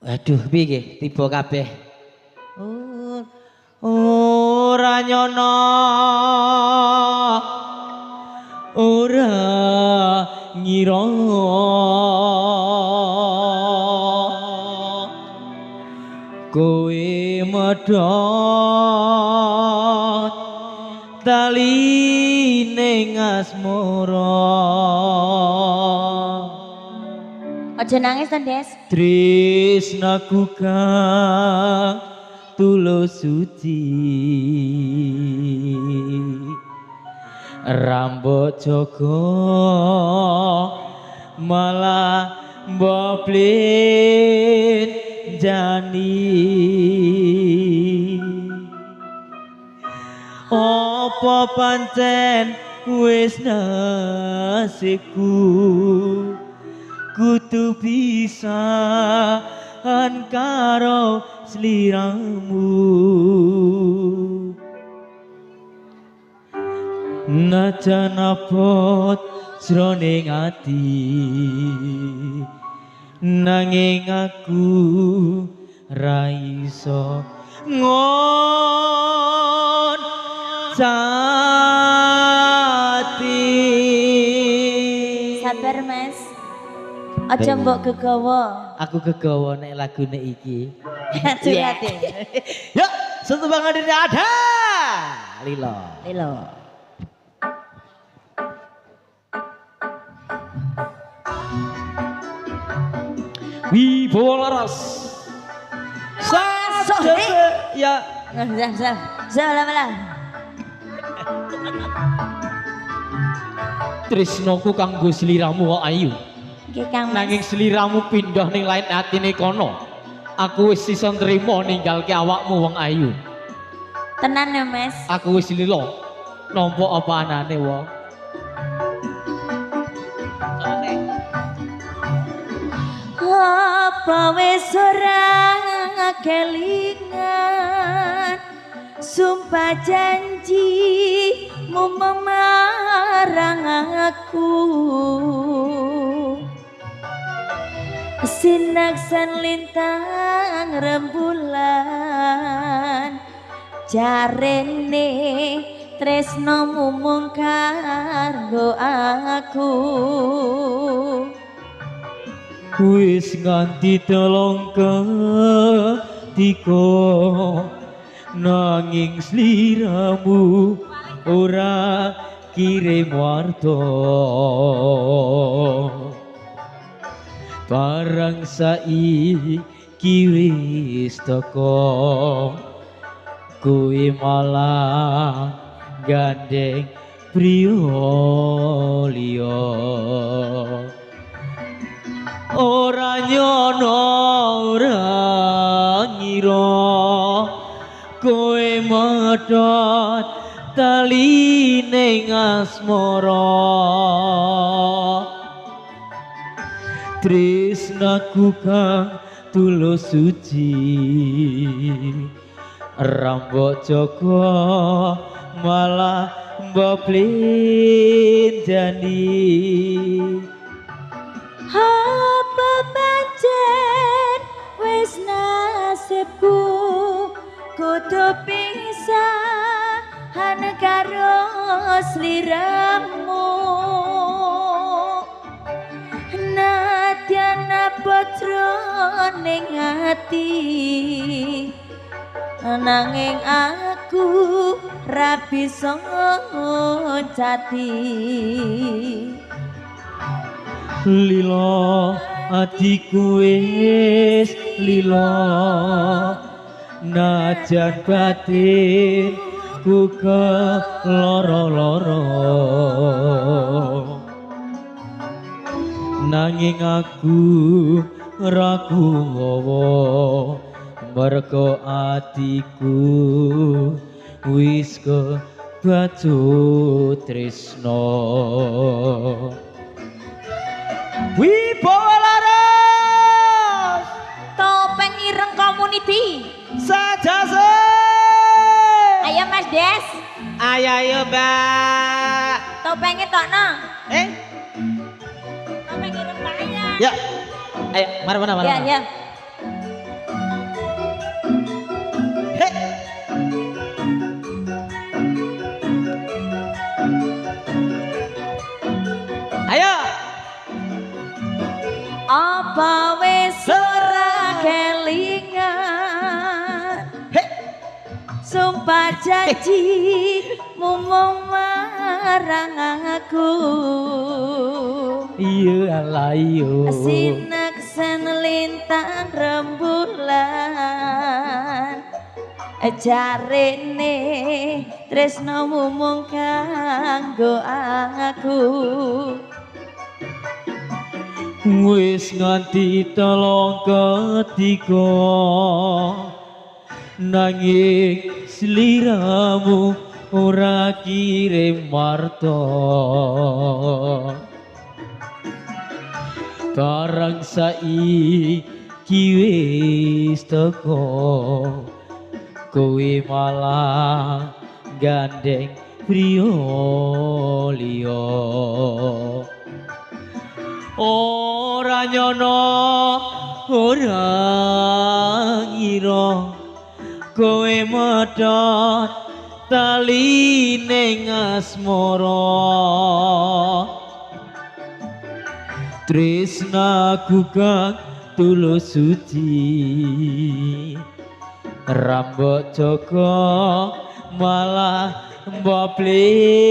Aduh, piye tiba kabeh. Ora nyono, ora ngira, kowe medhot taline asmara. Aja nangis to, Des. Tresnaku kang tulus suci, rambut jaga malah mbok jani. Apa pancen wis nasibku kudu pisahan karo sliramu. Najan abot jroning ati, nanging aku ra iso ngoncati. Sabar, Mas. Aja mbok gegawa. Aku gegawa nek lagune iki. Curhat. Yuk, satu banget ada Lilo. Lilo. Wibowo Laras. Sore. Ya. Salam. Tresnoku kanggo sliramu kok ayu. Nanging sliramu pindah ning lain atine kono. Aku wis iso nrimo ninggalke awakmu wong ayu. Tenan ya, Mas. Aku wis lilo nampa apa anane wong. Apa wis ora kelingan sumpah janjimu memarang aku. Sinaksan lintang rembulan jarene tresnomu mung kanggo aku. Wis nganti telung ketika nanging sliramu ora kirim warta. Barang saiki wis teko, kuwi malah gandeng priya liya. Ora nyono ora ngira kowe medhot taline asmara. Tresnaku kang tulus suci, rambut jaga malah mbok jani. Apa pancen wis nasibku kudu pisahan karo sliramu. Nadyan abot jroning ati, nanging aku ra bisa ngoncati. Lilo atiku wis lilo, najan batin ku keloro-loro, nanging aku ra kuwawa mergo atiku wis kebacut tresno. Wibowo Laras, Topeng Ireng Community. Sajase. Ayo Mas Des. Ayo ayo Mbak. Topengnya tokno. Topeng ireng banyak. Ya. Ayo, mana. Ya, ya. Apa wis ora kelingan sumpah janji mung marang aku. Iya lah iyo. Sinaksen lintang rembulan jarene tresnomu mung kanggo aku. Wis nganti telung ketiga nanging sliramu ora kirim warta. Barang saiki wis teko kowe malah gandeng priya liya. Ora nyono ora ngira kowe medhot tali ning asmara. Tresnaku kang tulus suci rambut jaga malah mbok blenjani.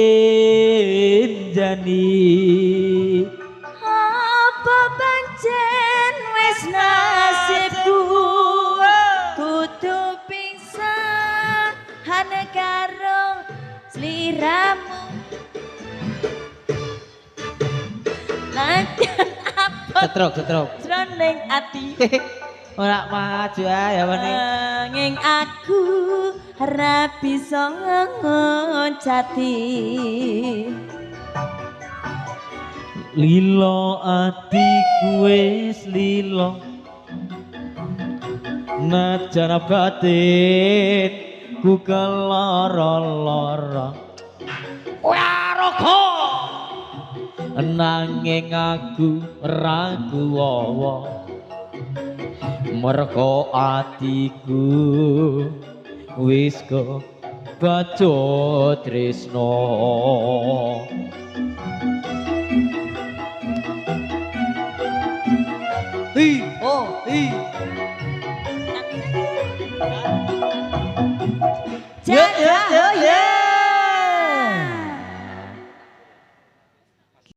Apa pancen wis nasibku kudu pingsan karo sliramu. Lanjut apa setruk jroning ati. Ora maju ae apa ning nanging aku ora bisa ngoncati. Lilo atiku wis lilo najan batin ku kelara-lara. Waroga nanging aku ra kuwawa mergo atiku wis kebacut tresno. I O I.